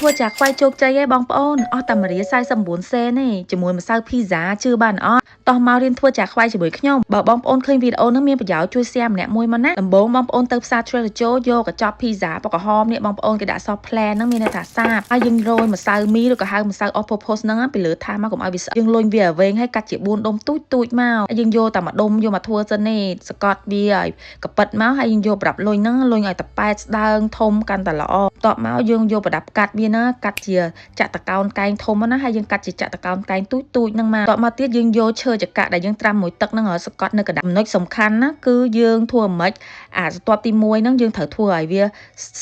ធ្វើចាខ្វៃជោគជ័យឯងបងប្អូនអស់តែ1រៀល49សេនទេជាមួយម្សៅភីហ្សាជឿបានអត់តោះមករៀនធ្វើចាខ្វៃជាមួយខ្ញុំបើបងប្អូនឃើញវីដេអូនេះមានប្រយោជន៍ជួយ share ម្នាក់មួយមកណាដំបូងបងប្អូនទៅផ្សារ Trader Joe យកកញ្ចប់ភីហ្សាពណ៌ក្រហមនេះបងប្អូនគេដាក់ស plan ហ្នឹងមានន័យថាសាបហើយយើងរោយម្សៅមីឬក៏ហៅម្សៅ all purpose ហ្នឹងពីលើថាមកកុំឲ្យវាស្អិតយើងលុញវាឲ្យវែងហើយកាត់ជា4ដុំទូចទូចមកហើយយើងយកតែមួយដុំយកមកធ្វើសិននេះសកត់វាឲ្យកប៉ិតមកហើយយើងយកប្រដាប់លុញហ្នឹងលុញឲ្យតប៉ែតស្ដើងធំកាន់តែល្អបន្ទាប់មកយើងយកប្រដាប់កាត់វាណាកាត់ជាចតកោនកែងធំណាហើយយើងកាត់ជាចតកោនកែងទូចទូចហ្នឹងមកបន្ទាប់មកទៀតយើងយកឈើចកាក់ដែលយើងត្រាំមួយទឹកហ្នឹងឲ្យសកត់នៅកណ្ដាលចំណុចសំខាន់ណាគឺយើងធ្វើមិនម៉េចអាស្រទាប់ទី1ហ្នឹងយើងត្រូវធ្វើឲ្យវា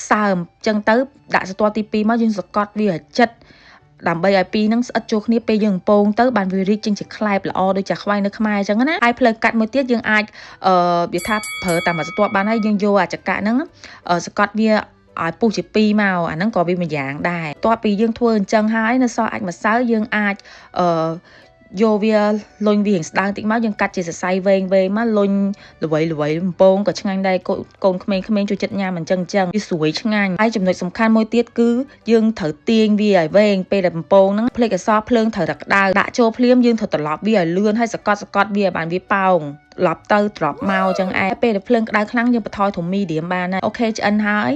សើមអញ្ចឹងទៅដាក់ស្រទាប់ទី2មកយើងសកត់វាឲ្យចិត្តដើម្បីឲ្យពីរហ្នឹងស្អិតចូលគ្នាពេលយើងពងទៅបានវារីកចេញជាខ្លែបល្អដូចចាខ្វៃនៅខ្មែរអញ្ចឹងណាហើយផ្លូវកាត់មួយទៀតយើងអាចអឺវាថាប្រើតាមមួយស្រទាប់បានហើយយើងយកអាចកាក់ហ្នឹងសកត់វាឲ្យពុះជា2មកអាហ្នឹងក៏វាមួយយ៉ាងដែរតោះពីយើងធ្វើអញ្ចឹងហើយនៅសល់អាចម្សៅយើងអាចអឺយកវាលុញវារៀងស្ដើងតិចមកយើងកាត់ជាសរសៃវែងវែងមកលុញល្វីល្វីបំពងក៏ឆ្ងាញ់ដែរកូនក្មេងៗចូលចិត្តញ៉ាំអញ្ចឹងអញ្ចឹងវាស្រួយឆ្ងាញ់ហើយចំណុចសំខាន់មួយទៀតគឺយើងត្រូវទាញវាឲ្យវែងពេលដែលបំពងហ្នឹងភ្លេចអសភ្លើងត្រូវតែក្តៅដាក់ចូលភ្លាមយើងត្រូវត្រឡប់វាឲ្យលឿនហើយសកត់សកត់វាឲ្យបានវាប៉ោងឡប់ទៅត្រប់មកចឹងឯងពេលដែលភ្លើងក្តៅខ្លាំងយើងបន្ថយធំ medium បានណាOK ឆ្អិនហើយ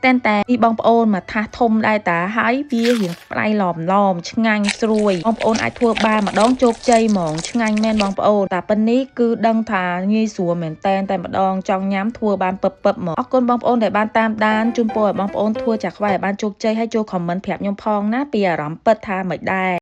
តែតែពីបងប្អូនមកថាសធំដែរតាហើយវារៀងប្រៃឡមឡមឆ្ងាញ់ស្រួយបងប្អូនអាចធ្វើបានម្ដងជោគជ័យហ្មងឆ្ងាញ់មែនបងប្អូនតែប៉ុណ្នេះគឺដឹងថាងាយស្រួលមែនតែនតែម្ដងចង់ញ៉ាំធ្វើបានពឹបពឹបហ្មងអរគុណបងប្អូនដែលបានតាមដានជូនពរឲ្យបងប្អូនធ្វើចាខ្វៃឲ្យបានជោគជ័យហើយចូល comment ប្រាប់ខ្ញុំផងណាពីអារម្មណ៍ពិតថាមិនដែរ។